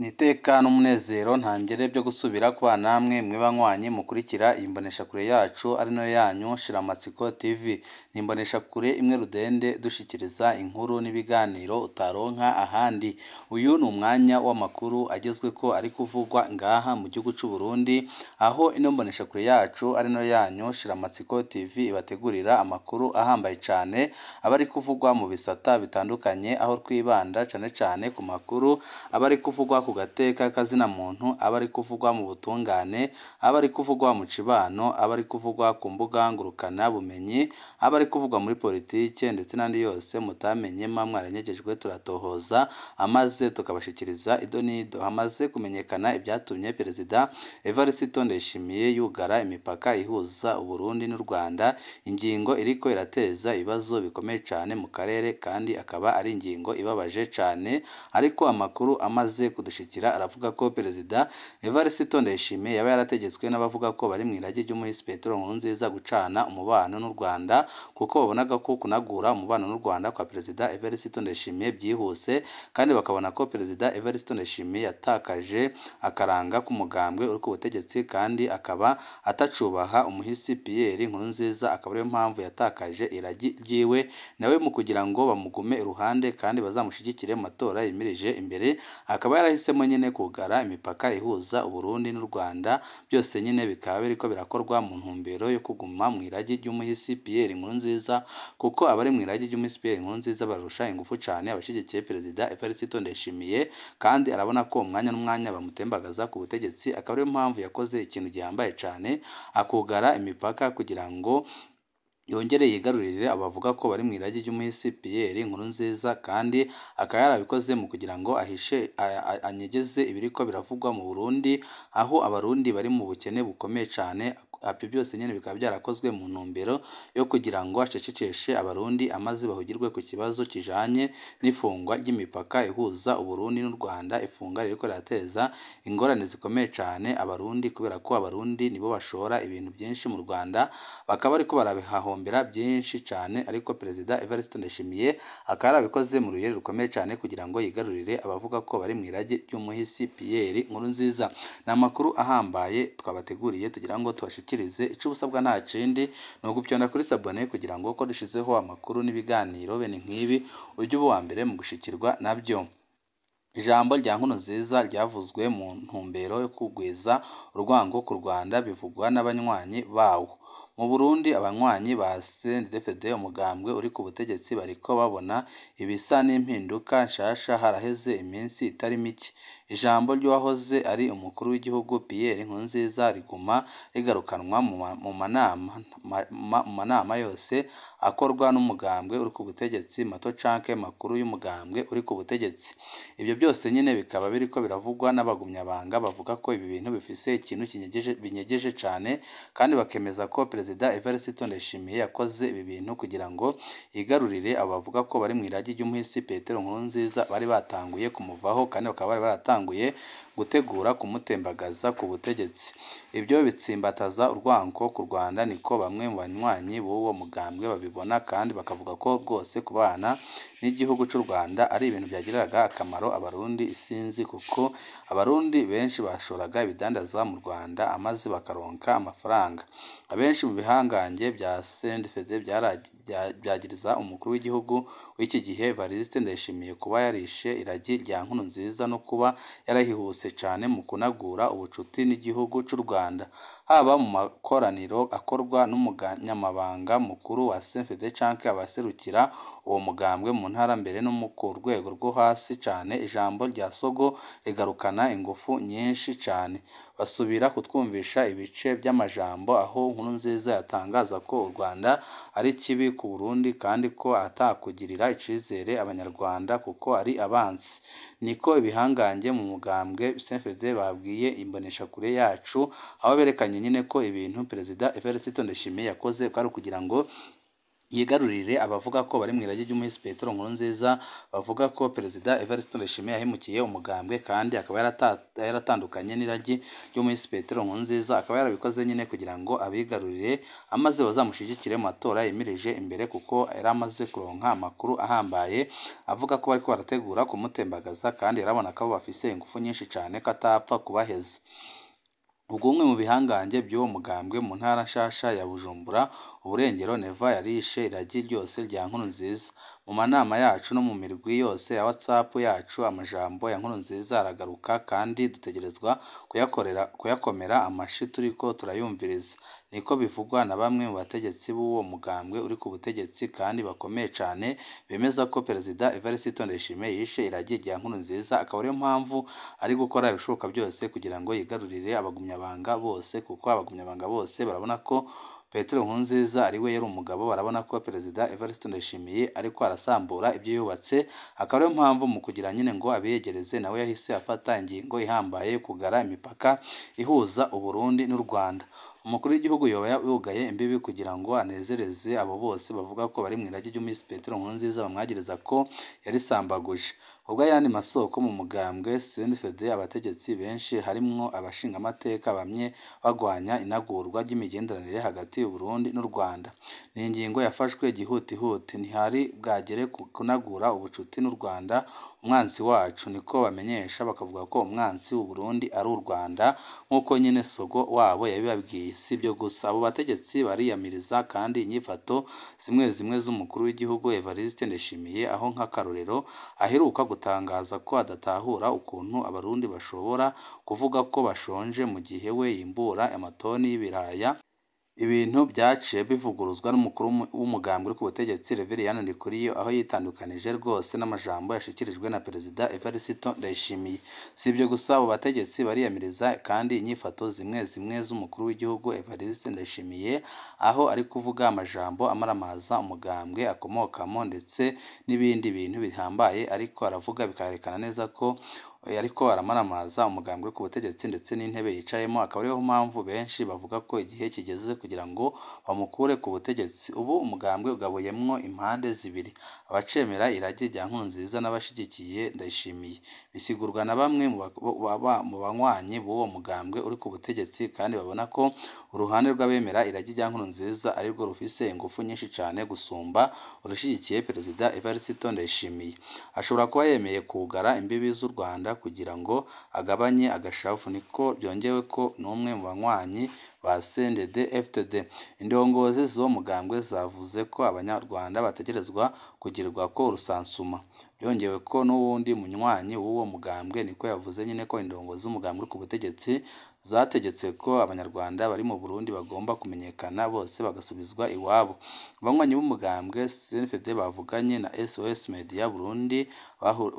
Ni iteka n'umunezero ntangere byo gusubira kubana namwe mwe banywanyi mukurikira iyi mboneshakure yacu ari nayo yanyu Shiramatsiko TV. Ni imboneshakure imwe rudende dushikiriza inkuru n'ibiganiro utaronka ahandi. Uyu ni umwanya w'amakuru agezweko ari kuvugwa ngaha mu gihugu c'u Burundi, aho ino mboneshakure yacu ari nayo yanyu Shiramatsiko TV ibategurira amakuru ahambaye cane aba ari kuvugwa mu bisata bitandukanye, aho twibanda cane cane ku makuru aba ari kuvugwa ku gateka kazina muntu, aba ari kuvugwa mu butungane, aba ari kuvugwa mu cibano, aba ari kuvugwa ku mbuga ngurukana bumenyi, aba ari kuvugwa muri politike ndetse n'andi yose mutamenye mwa mwaranyegejwe turatohoza amaze tukabashikiriza ido n'ido. Hamaze kumenyekana ibyatumye Perezida Evariste Ndayishimiye yugara imipaka ihuza Uburundi n'u Rwanda, ingingo iriko irateza ibibazo bikomeye cane mu karere kandi akaba ari ingingo ibabaje cane, ariko amakuru amaze kudushikira aravuga ko Perezida Evariste Ndayishimiye yaba yarategetswe n'abavuga ko bari mw'iragi ry'umuhisi Petero Nkurunziza gucana umubano n'u Rwanda, kuko babonaga ko kunagura umubano n'u Rwanda kwa Perezida Evariste Ndayishimiye byihuse, kandi bakabona ko Perezida Evariste Ndayishimiye yatakaje akaranga k'umugambwe uri ku butegetsi kandi akaba atacubaha umuhisi Pierre Nkurunziza, akaba ariyo mpamvu yatakaje iragi ryiwe nawe mu kugira ngo bamugume iruhande kandi bazamushigikire mu matora yimirije imbere, akaba yarahisemo nyine kugara imipaka ihuza Uburundi n'u Rwanda. Byose nyine bikaba biriko birakorwa mu ntumbero yo kuguma mu iragi ry'umuhisi Pierre Nkurunziza, kuko abari mu iragi ry'umuhisi Pierre Nkurunziza barusha ingufu cane abashigikiye Perezida Evariste Ndayishimiye, kandi arabona ko umwanya n'umwanya bamutembagaza ku butegetsi, akaba ariyo mpamvu yakoze ikintu gihambaye cane akugara imipaka kugira ngo yongere yigarurire abavuga ko bari mu iragi ry'umuhisi Pierre Nkurunziza, kandi akaba yarabikoze mu kugira ngo ahishe anyegeze ibiriko biravugwa mu Burundi, aho abarundi bari mu bukene bukomeye cane. Ibyo byose nyine bikaba byarakozwe mu ntumbero yo kugira ngo acecekeshe abarundi amaze bahugirwe ku kibazo kijanye n'ifungwa ry'imipaka ihuza Uburundi n'u Rwanda, ifunga ririko rirateza ingorane zikomeye cane abarundi, kubera ko abarundi nibo bashora ibintu byinshi mu Rwanda, bakaba bariko barabihahombera byinshi cane. Ariko Perezida Evariste Ndayishimiye akaba yarabikoze mu ruyeri rukomeye cane kugira ngo yigarurire abavuga ko bari mu iragi ry'umuhisi Pierre Nkurunziza. Ni amakuru ahambaye twabateguriye tugira ngo tubashikirize. Ico ubusabwa nta kindi ni ugupyonda kuri sabone kugira ngo uko dushizeho amakuru n'ibiganiro bene nk'ibi ujye uba uwa mbere mu gushikirwa nabyo. Ijambo rya Nkurunziza ryavuzwe mu ntumbero yo kugwiza urwango ku Rwanda bivugwa n'abanywanyi bawo. Mu Burundi abanywanyi ba CNDD-FDD umugambwe uri ku butegetsi bariko babona ibisa n'impinduka nshasha haraheze iminsi itari mike. Ijambo ry'uwahoze ari umukuru w'igihugu Pierre Nkurunziza riguma rigarukanwa mu manama yose akorwa n'umugambwe uri ku butegetsi, mato canke makuru y'umugambwe uri ku butegetsi. Ibyo byose nyine bikaba biriko biravugwa n'abagumyabanga bavuga ko ibi bintu bifise ikintu binyegeje cane, kandi bakemeza ko Perezida Evariste Ndayishimiye yakoze ibi bintu kugira ngo yigarurire abavuga ko bari mu iragi ry'umuhisi Petero Nkurunziza bari batanguye kumuvaho, kandi bakaba bari baratanguye gutegura kumutembagaza ku butegetsi. Ibyo bitsimbataza urwango ku Rwanda, niko bamwe mu banywanyi b'uwo mugambwe babibona, kandi bakavuga ko rwose kubana n'igihugu c'u Rwanda ari ibintu byagiriraga akamaro abarundi isinzi, kuko abarundi benshi bashoraga ibidandaza mu Rwanda amaze bakaronka amafaranga. Abenshi mu bihangange bya CNDD-FDD byagiriza umukuru w'igihugu w'iki gihe Evariste Ndayishimiye kuba yarishe iragi rya Nkurunziza no kuba yarahihuse cane mu kunagura ubucuti n'igihugu c'u Rwanda, haba mu makoraniro akorwa n'umunyamabanga mukuru wa CNDD canke abaserukira uwo mugambwe mu ntara mbere no ku rwego rwo hasi cane. Ijambo rya Sogo rigarukana ingufu nyinshi cane. Basubira kutwumvisha ibice by'amajambo aho Nkurunziza yatangaza ko u Rwanda ari kibi ku Burundi kandi ko atakugirira icizere abanyarwanda kuko ari abansi. Niko ibihangange mu mugambwe CNDD babwiye imboneshakure yacu, aho berekanye nyine ko ibintu Perezida Evariste Ndayishimiye yakoze kwari kugira ngo yigarurire abavuga ko bari mu irage ry'umuhisi Petero Nkurunziza, bavuga ko Perezida Evariste Ndayishimiye yahemukiye umugambwe kandi akaba yaratandukanye n'iragi ry'umuhisi Petero Nkurunziza, akaba yarabikoze nyine kugira ngo abigarurire amaze bazamushyigikire mu matora yimirije imbere, kuko yari amaze kuronka amakuru ahambaye avuga ko bariko barategura kumutembagaza, kandi yarabona ko bafise ingufu nyinshi cane ko atapfa kubaheza. Ubwo umwe mu bihangange by'uwo mugambwe mu ntara nshasha ya Bujumbura uburengero Neva yarishe iragi ryose rya Nkurunziza. Mu manama yacu no mu mirwi yose ya WhatsApp yacu amajambo ya Nkurunziza aragaruka kandi dutegerezwa kuyakomera amashi turiko turayumviriza. Niko bivugwa na bamwe mu bategetsi b'uwo mugambwe uri ku butegetsi kandi bakomeye cane, bemeza ko Perezida Evariste Ndayishimiye yishe iragi rya Nkurunziza, akaba ariyo mpamvu ari gukora ibishoboka byose kugira ngo yigarurire abagumyabanga bose, kuko abagumyabanga bose barabona ko Petero Nkurunziza ari we yari umugabo, barabona ko Perezida Evariste Ndayishimiye ariko arasambura ibyo yubatse, akaba ariyo mpamvu mu kugira nyine ngo abiyegereze nawe yahise afata ingingo ihambaye yo kugara imipaka ihuza u Burundi n'u Rwanda. Umukuru w'igihugu yoba yugaye imbibi kugira ngo anezereze abo bose bavuga ko bari mu irage ry'umuhisi Petero Nkurunziza bamwagiriza ko yarisambaguje. Ubwo ayandi masoko mu mugambwe CNDD-FDD abategetsi benshi harimwo abashingamateka bamye bagwanya inagurwa ry'imigenderanire hagati y'u Burundi n'u Rwanda. Ni ingingo yafashwe gihutihuti, ntihari bwagere kunagura ubucuti n'u Rwanda umwansi wacu, niko bamenyesha, bakavuga ko umwansi w'u Burundi ari u Rwanda nk'uko nyine sogo wabo yabibabwiye. Si ibyo gusa, abo bategetsi bariyamiriza kandi inyifato zimwe zimwe z'umukuru w'igihugu Evariste Ndayishimiye, aho nk'akarorero aheruka gutangaza ko adatahura ukuntu abarundi bashobora kuvuga ko bashonje mu gihe we yimbura amatoni y'ibiraya, ibintu byaciye bivuguruzwa n'umukuru w'umugambwe uri ku butegetsi Reverien Ndikuriyo, aho yitandukanije rwose n'amajambo yashikirijwe na Perezida Evariste Ndayishimiye. Si ibyo gusa, abo bategetsi bariyamiriza kandi inyifato zimwe zimwe z'umukuru w'igihugu Evariste Ndayishimiye, aho ari kuvuga amajambo amaramaza umugambwe akomokamo ndetse n'ibindi bintu bihambaye ariko aravuga bikerekana neza ko ariko aramaramaza umugambwe ku butegetsi ndetse n'intebe yicayemo, akaba ariyo mpamvu benshi bavuga ko igihe kigeze kugira ngo bamukure ku butegetsi. Ubu umugambwe ugabuyemwo impande zibiri, abacemera irage rya Nkurunziza n'abashigikiye Ndayishimiye. Bisigurwa na bamwe mu banywanyi b'uwo mugambwe uri ku butegetsi, kandi babona ko uruhande rw'abemera irage rya Nkurunziza arirwo rufise ingufu nyinshi cane gusumba urushigikiye Perezida Evariste Ndayishimiye. Ashobora kuba yemeye kugara imbibi z'u Rwanda kugira ngo agabanye agashavu, niko byongewe ko n'umwe mu banywanyi ba CNDD-FDD. Indongozi z'uwo mugambwe zavuze ko abanyarwanda bategerezwa kugirwa ko urusansuma. Byongewe ko n'uwundi munywanyi w'uwo mugambwe niko yavuze nyine ko indongozi z'umugambwe ku butegetsi zategetse ko abanyarwanda bari mu Burundi bagomba kumenyekana bose bagasubizwa iwabo. Abanywanyi b'umugambwe CNDD-FDD bavuganye na SOS Media Burundi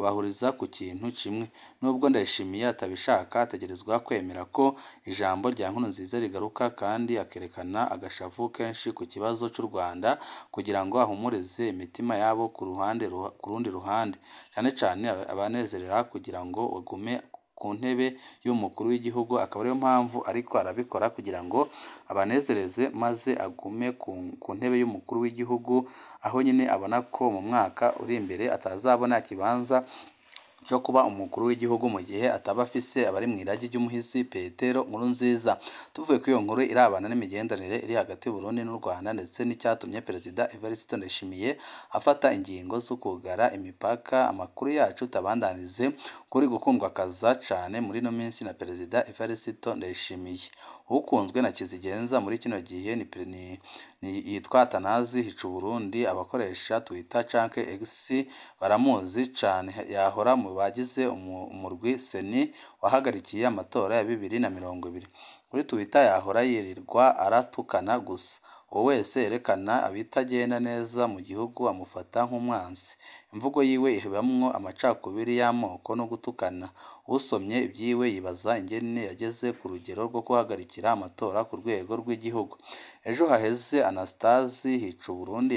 bahuriza ku kintu kimwe. Nubwo Ndayishimiye atabishaka, ategerezwa kwemera ko ijambo rya Nkurunziza rigaruka kandi akerekana agashavu kenshi ku kibazo cy'u Rwanda kugira ngo ahumurize imitima yabo ku rundi ruhande, cane cane abanezerera kugira ngo bagume ku ntebe y'umukuru w'igihugu, akaba ariyo mpamvu ariko arabikora kugira ngo abanezereze maze agume ku ntebe y'umukuru w'igihugu, aho nyine abona ko mu mwaka uri imbere atazabona ikibanza cyo kuba umukuru w'igihugu mu gihe ataba afise abari mu iragi ry'umuhisi Petero Nkurunziza. Tuvuye kuri iyo nkuru irabana n'imigenderanire iri hagati y'u Burundi n'u Rwanda ndetse n'icyatumye Perezida Evariste Ndayishimiye afata ingingo zo kugara imipaka, amakuru yacu tabandanize kuri gukundwakaza cane muri ino minsi na Perezida Evariste Ndayishimiye. Ukunzwe na Kizigenza muri kino gihe ni yitwa Atanazi Hicuburundi, abakoresha Twitter canke X baramuzi cane, yahora mu bagize umurwi Seni wahagarikiye amatora ya 2020. Kuri Twitter yahora yirirwa aratukana gusa, uwo wese yerekana abitagenda neza mu gihugu amufata nk'umwansi. Imvugo yiwe ihebamwo amacakubiri y'amoko no gutukana. Usomye ibyiwe yibaza ingene yageze ku rugero rwo guhagarikira amatora ku rwego rw'igihugu. Ejo haheze Anastase Hicuburundi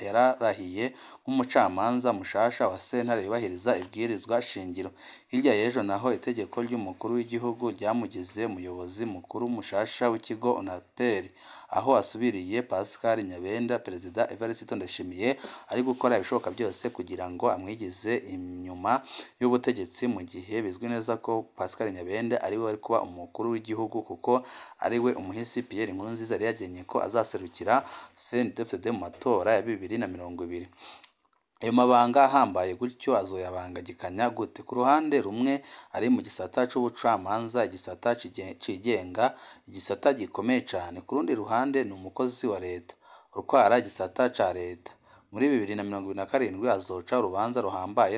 yararahiye nk'umucamanza mushasha wa sentare yubahiriza ibwirizwa shingiro. Hirya y'ejo naho itegeko ry'umukuru w'igihugu ryamugize umuyobozi mukuru mushasha w'ikigo ONAPER, aho asubiriye Pascal Nyabenda. Perezida Evariste Ndayishimiye ari gukora ibishoboka byose kugira ngo amwigize inyuma y'ubutegetsi, mu gihe bizwi neza ko Pascal Nyabenda ari we wari kuba umukuru w'igihugu, kuko ari we umuhisi Pierre Nkurunziza yari yagenye ko azaserukira CNDD-FDD mu matora ya 2020. Ayo mabanga ahambaye gutyo azoyabangikanya gute? Ku ruhande rumwe ari mu gisata c'ubucamanza, igisata cigenga, igisata gikomeye cane. Ku rundi ruhande ni umukozi wa leta utwara igisata ca leta. Muri 2027 azoca urubanza ruhambaye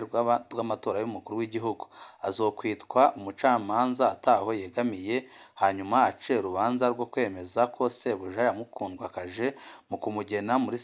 rw'amatora y'umukuru w'igihugu. Azokwitwa umucamanza ataho yegamiye, hanyuma ace urubanza rwo kwemeza ko sebuja yamukundwakaje mu kumugena muri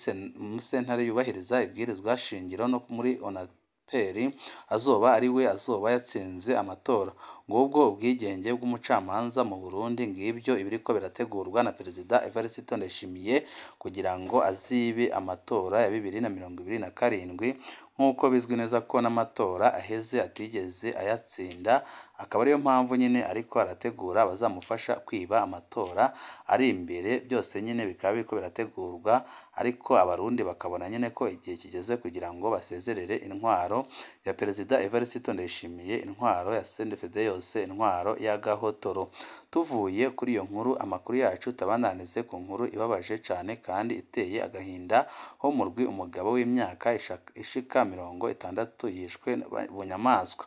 sentare yubahiriza ibwirizwa shingiro no muri ONAPER, azoba ari we azoba yatsinze amatora. Ngubwo ubwigenge bw'umucamanza mu Burundi. Ngibyo ibiriko birategurwa na Perezida Evariste Ndayishimiye kugira ngo azibe amatora ya 2027, nk'uko bizwi neza ko n'amatora aheze atigeze ayatsinda, akaba ariyo mpamvu nyine ariko arategura abazamufasha kwiba amatora ari imbere. Byose nyine bikaba biriko birategurwa, ariko abarundi bakabona nyine ko igihe kigeze kugira ngo basezerere intwaro ya Perezida Evariste Ndayishimiye, intwaro ya CNDD-FDD yose, intwaro y'agahotoro. Tuvuye kuri iyo nkuru, amakuru yacu tabananize ku nkuru ibabaje cane kandi iteye agahinda, ho murwi umugabo w'imyaka ishika 60 yishwe bunyamaswa.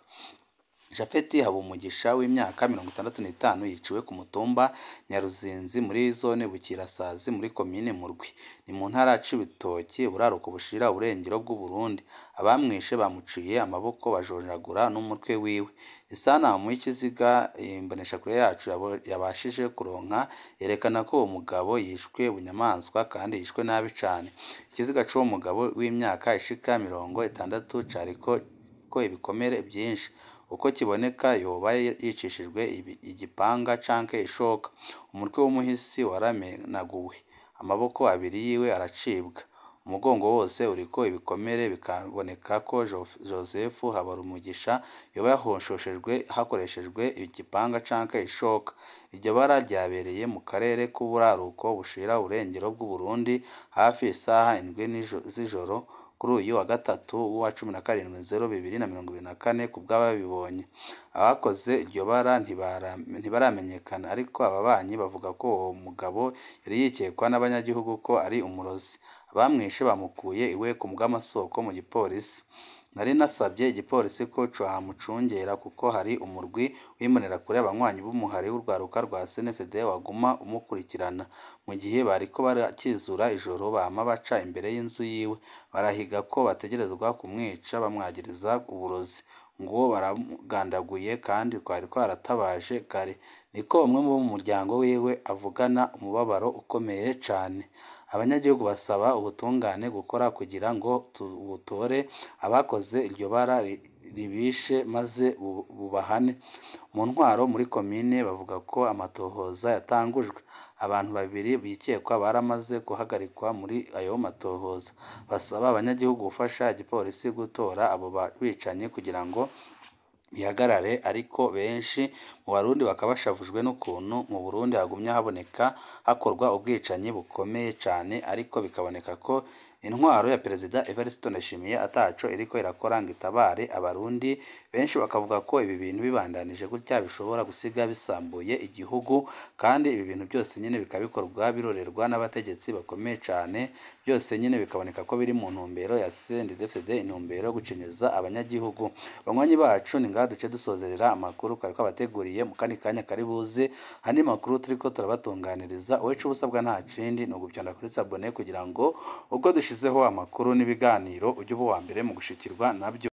Japhet Habumugisha w'imyaka 65 yiciwe ku mutumba Nyaruzinzi muri zone Bukirasazi muri komine Murwi, ni mu ntara ya Cibitoki, buraruko bushira uburengero bw'u Burundi. Abamwishe bamuciye amaboko bajonjagura n'umutwe wiwe. Isanamu y'ikiziga imboneshakure yacu yabashije kuronka yerekana ko uwo mugabo yishwe bunyamaswa kandi yishwe nabi cane. Ikiziga c'uwo mugabo w'imyaka ishika 60 cariko ko ibikomere vyinshi. Uko kiboneka yoba yicishijwe igipanga canke ishoka. Umutwe w'umuhisi waramenaguwe, amaboko abiri yiwe aracibwa, umugongo wose uriko ibikomere, bikaboneka ko Joseph Habumugisha yoba yahoshoshejwe hakoreshejwe igipanga canke ishoka. Iryo bara ryabereye mu karere k'uburaruko bushira uburengero bw'u Burundi hafi isaha 7 z'ijoro kuri uyu wa gatatu wa 17 Nzero 2024 kubw'ababibonye. Abakoze iryo bara ntibaramenyekana, ariko ababanyi bavuga ko uwo mugabo yari yikekwa n'abanyagihugu ko ari umurozi. Abamwishe bamukuye iwe ku bw'amasoko mu gipolisi. Nari nasabye igipolisi ko camucungera kuko hari umurwi w'imbonerakure abanywanyi b'umuhari w'urwaruka rwa CNFD waguma umukurikirana. Mu gihe bariko barakizura ijoro bama baca imbere y'inzu yiwe, barahiga ko bategerezwa kumwica bamwagiriza uburozi. Ngo baramugandaguye kandi twari twaratabaje kare. Niko umwe mu muryango wiwe avugana umubabaro ukomeye cane. Abanyagihugu basaba ubutungane gukora kugira ngo butore abakoze iryo bara ribishe maze bubahane. Mu ntwaro muri komine bavuga ko amatohoza yatangujwe. Abantu babiri bikekwa baramaze guhagarikwa muri ayo matohoza. Basaba abanyagihugu gufasha igipolisi gutora abo bicanyi kugira ngo bihagarare, ariko benshi mu Barundi bakaba bashavujwe n'ukuntu mu Burundi hagumye haboneka hakorwa ubwicanyi bukomeye cane, ariko bikaboneka ko intwaro ya Perezida Evariste Ndayishimiye ataco iriko irakora ngo itabare abarundi. Benshi bakavuga ko ibi bintu bibandanije gutya bishobora gusiga bisambuye igihugu, kandi ibi bintu byose nyine bikaba bikorwa birorerwa n'abategetsi bakomeye cane. Byose nyine bikaboneka ko biri mu ntumbero ya CNDD-FDD, intumbero yo gucinyiza abanyagihugu. Banywanyi bacu, ni ngaha duce dusozerera amakuru twari twabateguriye. Mu kandi kanya kari buze andi makuru turiko turabatunganiriza. Uwacu ubusabwa nta kindi ni uguvyonda kuri sabone kugira ngo ubwo dushizeho amakuru n'ibiganiro ujye uba uwa mbere mu gushikirwa nabyo.